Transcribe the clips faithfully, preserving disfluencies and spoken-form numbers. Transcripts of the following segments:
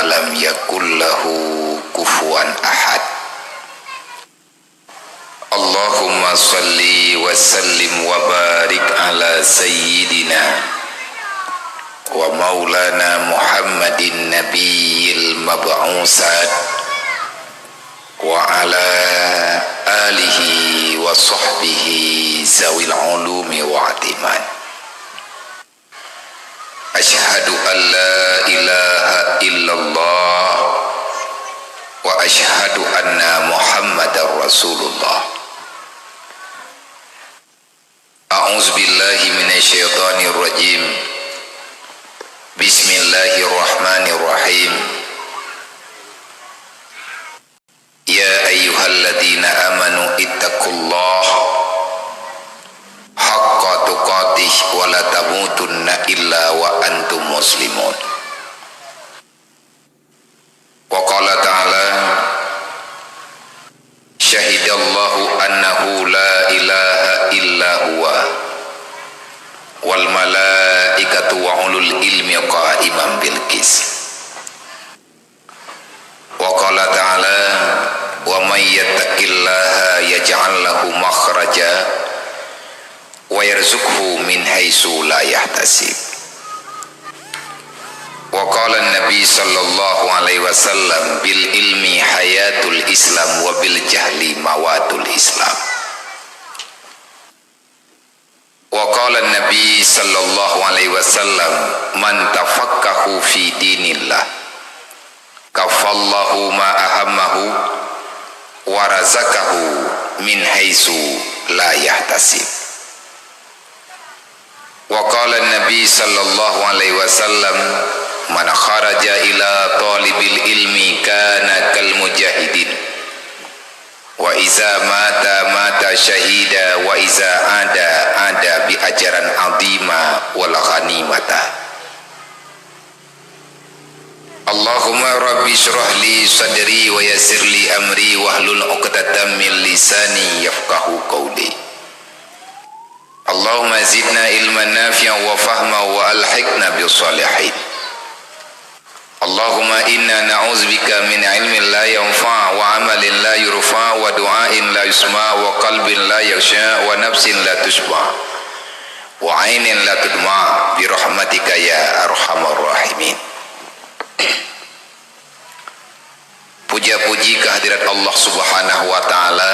lam yakul lahu kufuwan ahad. Allahumma shalli wa sallim wa barik ala sayyidina wa maulana Muhammadin nabiyil mab'usat wa ala alihi wa sahbihi zawil ulumi wa atiman. Asyhadu an la ilaha illallah wa asyhadu anna Muhammadar Rasulullah. A'udzubillahi minasyaitonirrajim. Bismillahirrahmanirrahim. Ya ayyuhalladzina amanu ittaqullaha haqqa tuqatih wa la tamutunna illa wa antum muslimun. Wa qala ta'ala, syahidallahu annahu la ilaha illa huwa wal malaikatu wa ulul ilmi qaiman bil qist. Wa qala ta'ala, wa may yattaqillaha yaj'al lahu makhraja wa yarzuqhu min haitsu la yahtasib. Wa qala Nabi sallallahu alaihi wasallam, bil ilmi hayatul Islam wa bil jahli mawatul Islam. Wa qala Nabi sallallahu alaihi wasallam, man tafaqahu fi dinillah, kafallahu ma ahammahu, wa razaqahu min haitsu la yahtasib. Wa qala Nabi sallallahu alaihi wasallam, man kharaja ila talibil ilmi kana kal mujahidin. Wa iza mata, mata syahida, wa iza ada, ada bi ajran azima wal ghanimata. Allahumma rabbi shrah li sadri wa yassir li amri wahlul uqdatam min lisani yafqahu qawli. Allahumma zidna ilman nafi'an wa fahma wa alhiqna bis salihin. Allahumma inna na'udzubika min ilmin la yanfa, wa amalin la yurfa, wa du'ain la yusma, wa qalbin la yakhsya, wa nafsin la tusyba, wa ainin la tudma, bi rahmatika ya arhamar rahimin. Puja-puji kehadirat Allah Subhanahu wa Ta'ala,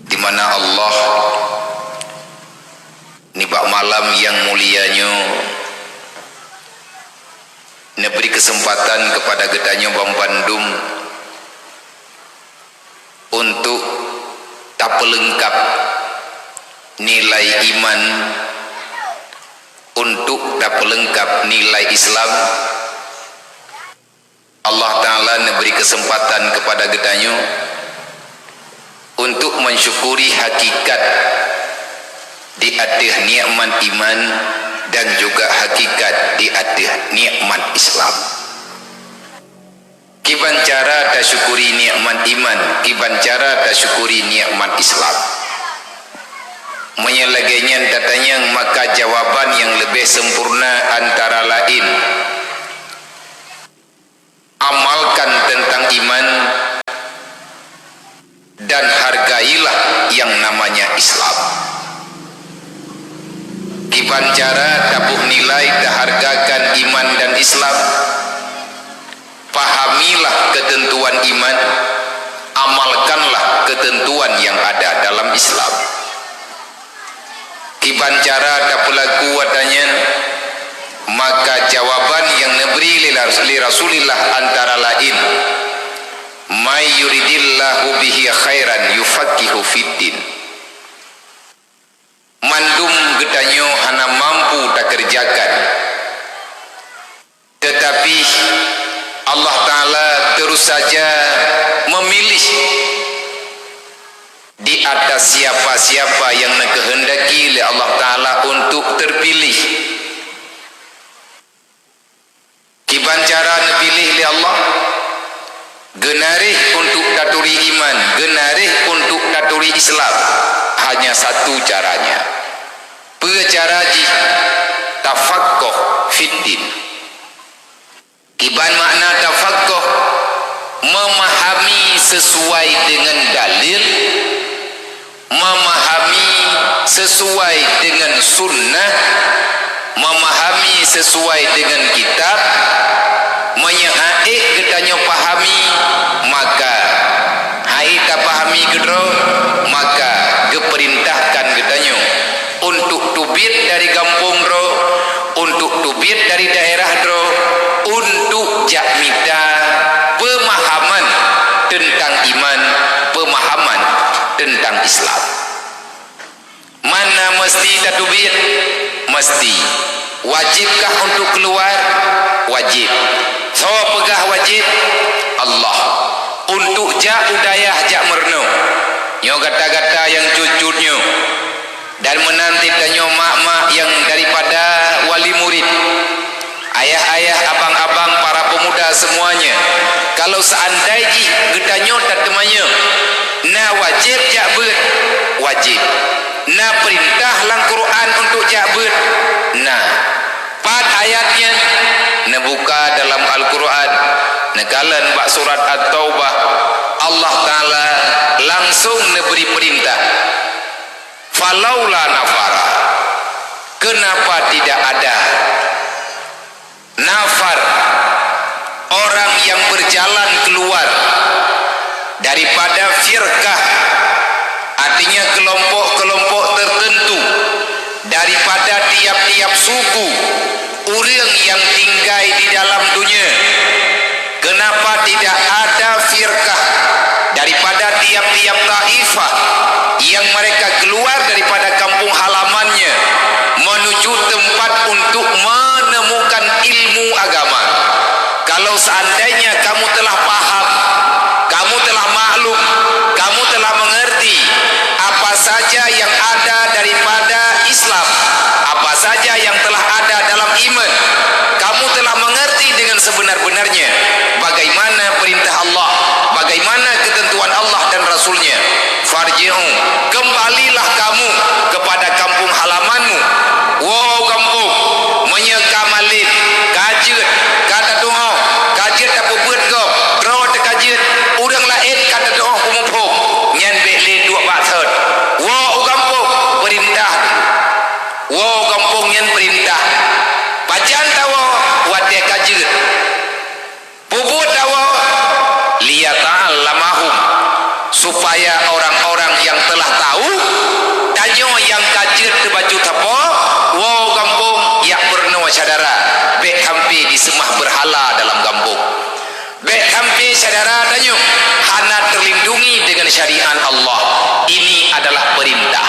di mana Allah nibak malam nyang mulia nyoe neubri keuseumpatan keupada geutanyoe banmandum untuk tapeulengkap nilai iman, untuk tapeulengkap nilai Islam. Allah Ta'ala neubri keuseumpatan keupada geutanyoe untuk meusyukuri hakikat di ateueh nikmat iman dan juga hakikat di ateueh nikmat Islam. Kiban cara tasyukuri nikmat iman, kiban cara tasyukuri nikmat Islam. Meunyoe lagée nyan tatanyong, maka jawaban nyang leubeh sempurna antara laén, amalkan teuntang iman dan hargailah yang namanya Islam. Kiban cara taboh nilai tahargakan iman dan Islam? Pahamilah keuteuntuan iman, amalkanlah keuteuntuan nyang ada dalam Islam. Kiban cara tapeulaku ata nyan? Maka jawaban nyang neubri lé Ras-, lé Rasulullah antara laén, "May yuridillahu bihi khairan yufaqqihhu fiddin." Mandum geutanyoe hana mampu takeureujakan, teutapi Allah Ta'ala terus saja memilih di atas siapa-siapa nyang neukeuheundaki lé Allah Ta'ala untuk terpilih. Kiban cara neupiléh lé Allah? Geunaréh untuk taturi iman, geunaréh untuk taturi Islam. Hanya satu caranya. Peue cara jih? Tafaqquh fiddin. Iban makna tafaqquh, memahami sesuai dengan dalil, memahami sesuai dengan sunnah, memahami sesuai dengan kitab. Meunyoe han ék geutanyoe pahami, maka han ék tapahami keudroe, maka geupeurintahkan geutanyoe untuk teubiet dari gampông droe, untuk teubiet dari daerah droe, untuk jak mita peumahaman teuntang iman, peumahaman teuntang Islam. Mana meusti tateubiet? Meusti. Wajibkah untuk keuluar? Wajib. Soe peugah wajib? Allah. Untuk jak u dayah jak meurunoe. Nyoe gata-gata nyang cut-cut nyoe. Dan meunan cit tanyoe mak-mak nyang daripada wali murid, ayah-ayah, abang-abang, para pemuda semuanya, kalau seandai jih geutanyoe tateumanyong, na wajéb jak beuet, wajéb. Na peurintah lam Quran untuk jak beuet, na. Pat ayat nyan? Neubuka dalam Al-Quran, neukalon bak surat At-Taubah, Allah Taala langsung neubri peurintah. Falaula nafara, kenapa tidak ada nafar, orang yang berjalan keluar daripada firqah, artinya kelompok-kelompok tertentu daripada tiap-tiap suku ureuëng yang tinggai di dalam dunia. Kenapa tidak ada firqah daripada tiap-tiap taifah yang mereka keluar daripada kampung halamannya menuju tempat untuk menemukan ilmu agama? Kalau seandainya kamu telah paham, kamu telah maklum, kamu telah mengerti apa saja yang ada daripada Islam, apa saja yang telah ada dalam iman, kamu telah mengerti dengan sebenar-benarnya bagaimana perintah Allah, bagaimana ketentuan Allah dan Rasul-Nya. Farji'u, kembalilah kamu kepada kampung halamanmu. Woe gampông, meunyoe ka malem, ka jeuet, ka tatu'oh, ka jeuet tapeubeuet gob, droe teuka jeuet, ureuëng laén ka tatu'oh peumuphom, nyan bék lé duek bak thot. Woe u gampông, peurintah. Woe gampông nyan peurintah. Pajan tawoe? Watée ka jeuet. Peubuet dawa, liyata'allamahum, supaya orang-orang yang telah tahu, tanyoe nyang ka jeuet teubacut sapo, woe gampông, jak peurunoe syedara, bék sampai diseumah beurhala dalam gampông. Bék sampai syedara tanyoe hana terlindungi dengan syariat Allah. Ini adalah perintah.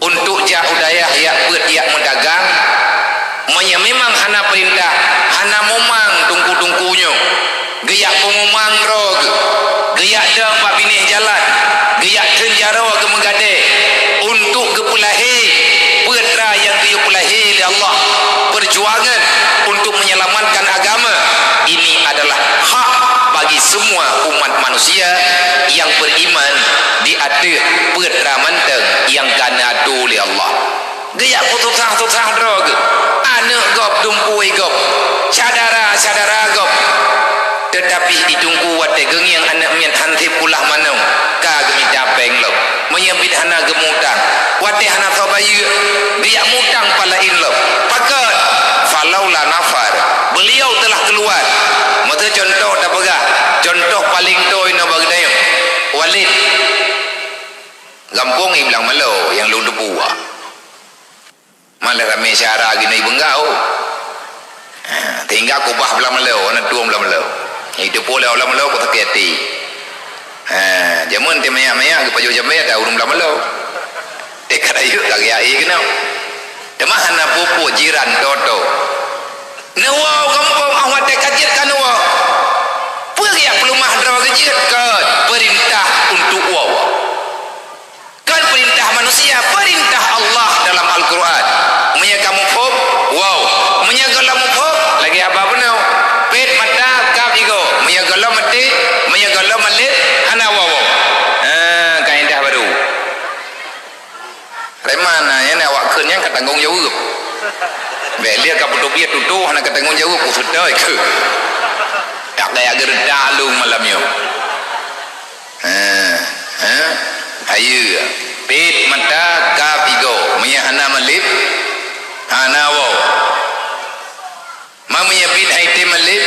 Untuk jak u dayah jak beuet jak meudagang, meunyoe memang hana peurintah, hana mumang teungku-teungku nyoe, geujak peumumang droe geuh, geujak dong bak binéh jalan, geujak theun jaroe geuh meugadée, untuk geupeulahé peue atra nyang geuyue peulahé lé Allah, peujuangan untuk menyelamatkan agama. Ini adalah hak bagi semua umat manusia yang beriman di ateueh peue atra mantong nyang ka neuatoe lé Allah. Geujak peususah-susah droe geuh, aneuëk gob, dumpeue gob, syedara-syedara gob. Teutapi di teungku watée geungieng aneuëk miet hanseb kulah manong, ka geumita péng lom. Meunyoe biet hana geumutang, watée hana soe bayeue, geujak mutang pat laén lom. Pakon? Falaula nafar. Beliau telah keluar. Meuteue cuntoh tapeugah, cuntoh paleng toe inoe bak geutanyoe. Walid. Gampông i Blang Malo nyang lôn teupeue. Malah ramé syedara geunoe i Beunggau. Ha, sehingga kubah Blang Malo, aneuk tueng Blang Malo. Itu pula Blang Malo ku sakét até. Ha, jameun teuh manyak-manyak geupajoh jamé ata ureuëng Blang Malo. Teuka rayeuk ka geujak ie keunoe. Teuma hana peue-peue jiran toto. Neuwoe gampông óh watée ka jeuet ka neuwoe. Peue geujak peuleumah droe geujeuet? Kon peurintah untuk woe-woe. Kon peurintah manusia, peurintah Allah dalam Al-Quran. Meunyoe ka muphom, woe. Meunyoe gohlom muphom, lagée haba bunoe. Pet mata kab igoe. Meunyoe gohlom maté, meunyoe gohlom malem, hana woe-woe. Ha, kaidah baru. Reman na nyan awak kheun nyan ka tanggong jaweueb. Bèk lé ka beuteubiet tutoe hana ka tanggong jaweueb, peue seutôt keuh. Tak kaya geureuda lôn malam nyoe. Ha, ha. Hayeue. Pet mata ka pigoe, meunyo hana malem, hana woe. Ma meunyo bit hai tém malem,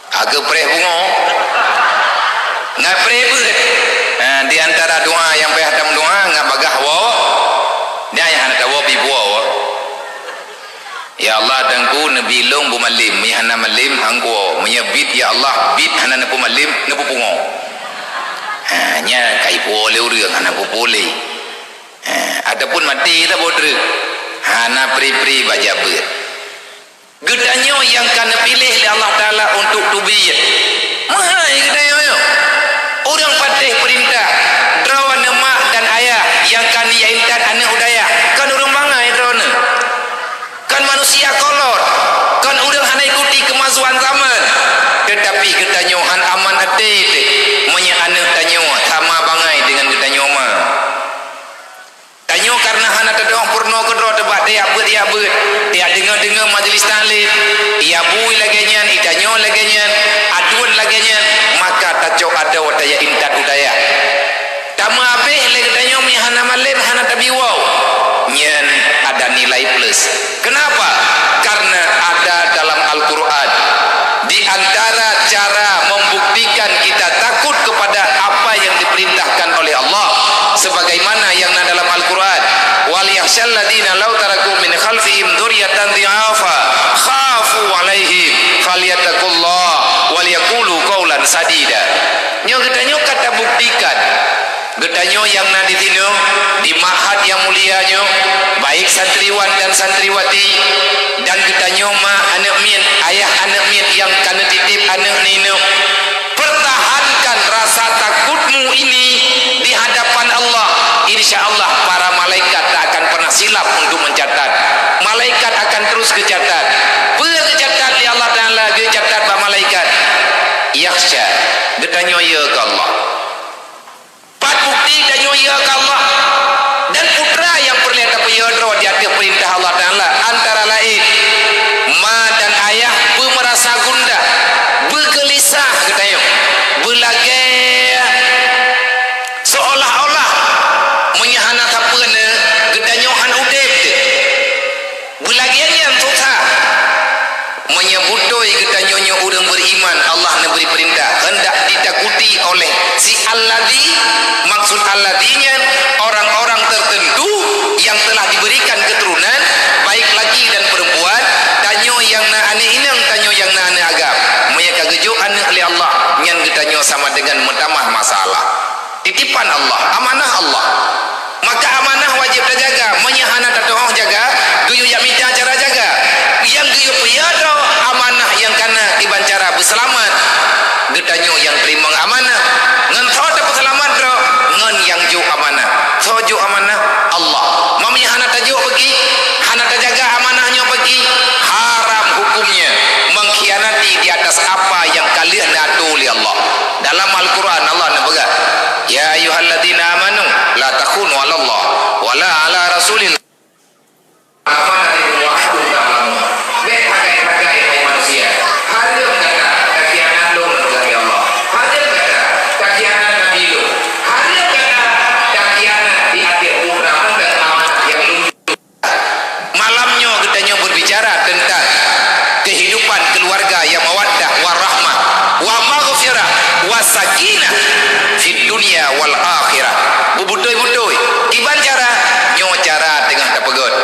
ka geupreh bungoe. Ngat preh beuet. Ha, di antara doa nyang payah tameudoa, ngat bagaih woe, dan nyang hana tawoe pih buwoe. Ya Allah, Teungku, neubi lôn beumalem, meunyo hana malem, han kuwoe. Meunyo bit, ya Allah, bit hana neupeumalem, neupeupungoe. Ha, nyan ka ipuwoe lé ureueng, hana peue-peue lé. Ha, ataupun maté saboh treuk, hana pri-pri bajèe beuet. Geutanyoe nyang ka neupiléh lé Allah Taala untuk teubiet. Meuhai geutanyoe nyoe. Ureueng patéh peurintah, droeneuh mak dan ayah nyang ka neujak intat aneuk u dayah, kon ureueng bangai droeneuh. Kon manusia kolot, kon ureueng hana ikuti keumajuan zaman. Teutapi geutanyoe han aman até teuh meunyo aneuk tanyoe sama bangai deungon geutanyoe ma. Tanyoe kareuna hana tatu'oh peurunoe keudroe teuh bak tajak beuet-jak beuet, tajak deungoe-deungoe majelis taklim, ijak bui lagèe nyan, itanyoe lagèe nyan, aduen lagèe nyan, maka tacok adoe tajak intat u dayah. Tameuabéh lé geutanyoe meunyo hana malem, hana tabi woe. Nyan ada nilai plus. Kenapa? Karena ada dalam Al-Quran. Di antara cara membuktikan kita takut kepada apa yang diperintahkan oleh Allah, sebagaimana yang na dalam Al-Quran, "Wal yakhshal ladzina law taraku min khalfihim dzurriyyatan dhi'afa khafu 'alaihim falyattaqullah wal yaqulu qaulan sadida." Nyoe geutanyoe ka tabuktikan. Geutanyoe nyang na di sinoe, di ma'had nyang mulia nyoe, baik santriwan dan santriwati, dan geutanyoe ma aneuk miet, ayah aneuk miet nyang ka neutitép aneuk ninoe, pertahankan rasa takutmu ini di hadapan Allah. Insya Allah, para malaikat tak akan pernah silap untuk mencatat. Malaikat akan terus geucatat. Peue geucatat lé Allah Taala, geucatat bak malaikat. Yakhsha, geutanyoe yö keu Allah. Pat bukti tanyoe yö keu Allah dan putra nyang peureulèe tapeuyö droe di ateueh peurintah Allah Taala, antara laén ma dan ayah beumeurasa gundah, beugeulisah geutanyoe, beulagèe seolah-olah meunyo hana sapeue nyoe geutanyoe hana udép teuh. Beulagèe nyan susah. Meunyoe beutôi geutanyoe nyoe ureueng beriman, Allah neubri peurintah, hendak ditakuti oleh si alladzi, maksud alladzi nyan orang-orang tertentu yang telah diberikan keturunan, baik laki dan perempuan, tanyoe nyang na aneuk inong, tanyoe nyang na aneuk agam. Meunyoe ka geujok aneuk lé Allah, nyan geutanyoe sama dengan meutamah masalah. Titipan Allah, amanah Allah. Maka amanah wajéb tajaga. Meunyoe hana tatu'oh jaga, geuyue jak mita cara jaga. Nyang geuyue peuyö droe amanah nyang ka na kiban cara beuseulamat. Geutanyoe nyang teurimong amanah. Ngon soe tapeuseulamat droe? Ngon nyang jok amanah. Soe jok amanah? Allah. Meunyoe hana tajok bagi, hana tajaga amanah nyoe bagi, haram hukumnya mengkhianati di atas apa yang ka lheueh neuatur lé Allah. Dalam Al-Quran Allah neupeugah, "Ya ayyuhalladzina amanu la takhunu 'alallah wa la 'ala rasulillah." Bèk hagai-hagai, hai manusia. Hareuem gata takhianat lôn, neupeugah lé Allah. Hareuem gata takhianat Nabi lôn. Hareuem gata takhianat di ateueh undang-undang amanah nyang lôn Malam nyoe geutanyoe berbicara tentang kehidupan keluarga yang mawaddah warahmah, wa maghfirah, wa sakinah fid dunya wal akhirah. Beutôi-beutôi, kiban cara? Nyoe cara teungoh tapeugöt.